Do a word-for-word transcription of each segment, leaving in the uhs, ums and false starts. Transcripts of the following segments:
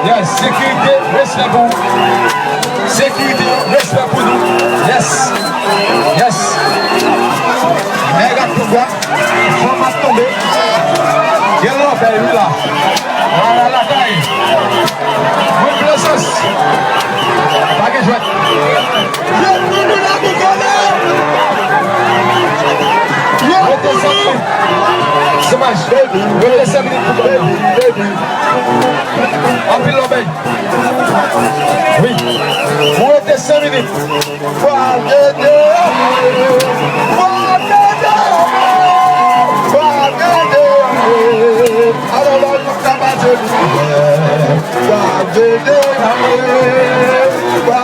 Yes, sekirite, respè pou ou. Sekirite, respè pou nou. Yes. Yes. Nèg ap tou dwat. Fanm ap tonbe. Gen lòbèy wi la. Ala lakay. Moun Plaisance. Pa gen jwèt. Rete senk minit. Rete senk minit pou kòb nan. Anpil lòbèy. Wi. Ou rete senk minit. Fwa de de. Fwa de de. Fwa de de. Alò, lò, nou ka pase li. Fwa de de. Fwa.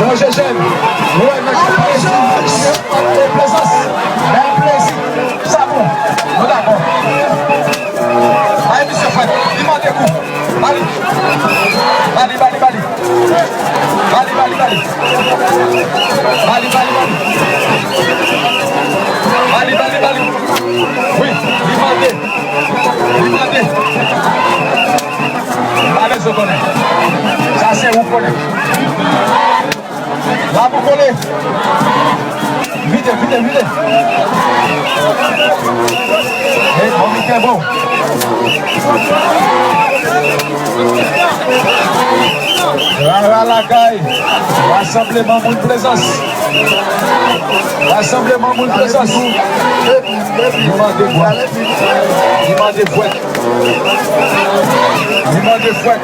Jean Eugène, wè, nèg sa pa resi. Plaisance, bèl plezi. Sa bon. Nou dakò. Bay misye fwèt. Li mande kou. Ba li. Ba li, ba li, ba li. Ba li, ba li, ba li. Ba li, ba li, ba li. Ba li, ba li, ba li. Wi, li mande. Li mande. M pa bezwen konnen. Sa se ou konnen. La pou kole. Vite, vite, vite. Ey, bon, vite, bon. Rara lakay. Rasanbleman moun Plaisance. Rasanbleman moun Plaisance. Li mande bwa. Li mande fwèt. Li mande fwèt.